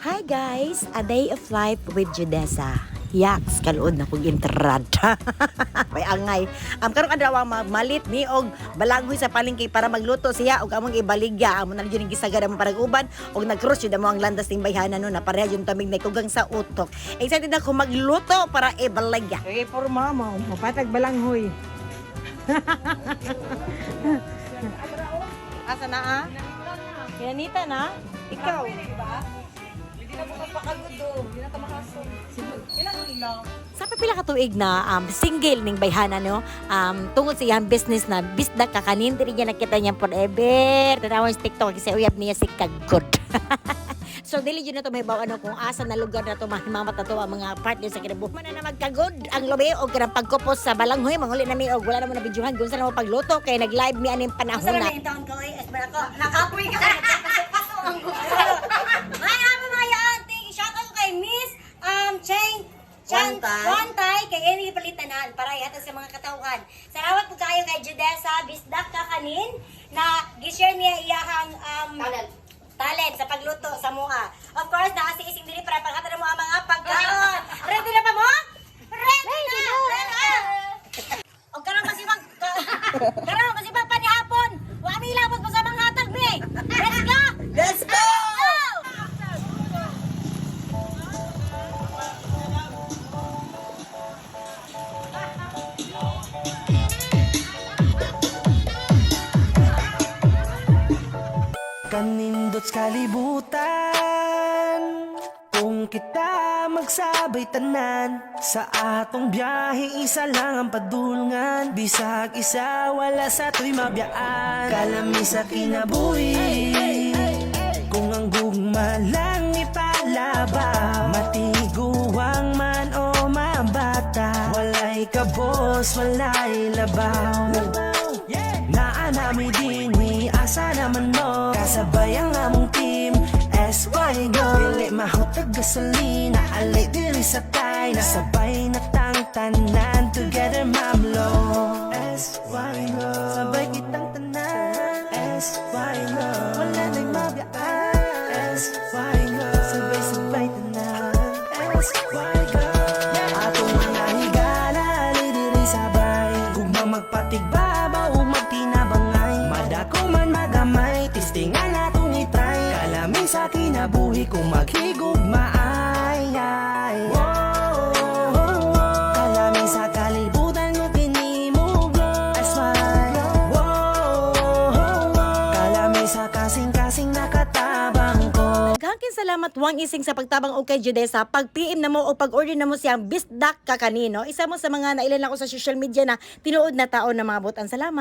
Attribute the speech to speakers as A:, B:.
A: Hi guys! A day of life with Judessa. Yaks, kaluod na kong entrada. May angay. Karong adlaw malit ni og balanghoy sa palengke para magluto siya og among ibaligya. Amo na jud ning gisagad among parag uban og nag-cross jud amo ang landas ning bayhana no na pareha jud tamig na kugang sa utok. Excited ako magluto para ibaligya.
B: Okay, for mama, mapatag balanghoy.
A: Asa na ah? Kinanita na? Ikaw? Sa pipila ka tuig na single ning bayhana no, tungod sa iyang business na bisda kakanin diri niya nakita niya forever. Tanawon sa TikTok kasi uyab niya si Kagod. So dili jud na to mahibaw ano kung asa na lugar na to mahimamat na to ang mga partner sa kinabuhi. Man na magkagod ang lubi og kanang pagkupos sa balanghoy, manguli na mi og wala na mo na videohan kung saan na mo pagluto kay nag-live mi aning panahon na.
C: Taon ko eh, ako, nakapoy ka. Nagpasok ang gusto. Ay, amo mga yaan. Shout out kay Miss Cheng Chan Wantay kay Emily Palitanan para ihatag sa mga katawhan. Salamat po kayo kay Judessa Bisdak Kakanin na gi-share niya iyahang talent talent sa pagluto sa mua. Of course, naa si Ising diri para paghatag mo ang mga pagkaon. Ready na ba mo? Ready na! Ready na! Og karon masibag karon masibag pa ni hapon. Wa mi labot pa sa mga hatag mi. Let's go!
A: Let's go!
D: Kanindot sa kalibutan kung kita magsabay tanan. Sa atong biyahe, isa lang ang padulngan. Bisag isa, wala sa to'y mabiyaan. Kalami sa kinabuhi kung ang gugma lang ipalabaw. Matiguang man o mabata, walay kabos, walay labaw. Naa nami dinhi, asa naman mo? Kasabay ang among team, SY Go. Dili mahutag gasolina, alay diri sa tay. Nasabay na tang tanan, together mamlo. SY Go, sabay kitang tanan. SY Go, wala nang mabiyaan. SY Go, sabay-sabay tanan. SY Go, atong mga higala, alay diri sabay. Gugma magpatigbabaw ug magtinabangay. Madako man magamay, tistingan natong itry. Kalami sa kinabuhi kung maghigugmaay ay. Whoa, kalami sa kalibutan mo kinimuglo. I smile. Whoa, kalami sa kasing-kasing nakatabang ko.
A: Daghang salamat Wang Ising sa pagtabang og kay Judessa. Pag PM na mo o pag-order na mo siyang bisdak kakanino. Isa mo sa mga nailan ako sa social media na tinuod na tao na mga butan. Salamat.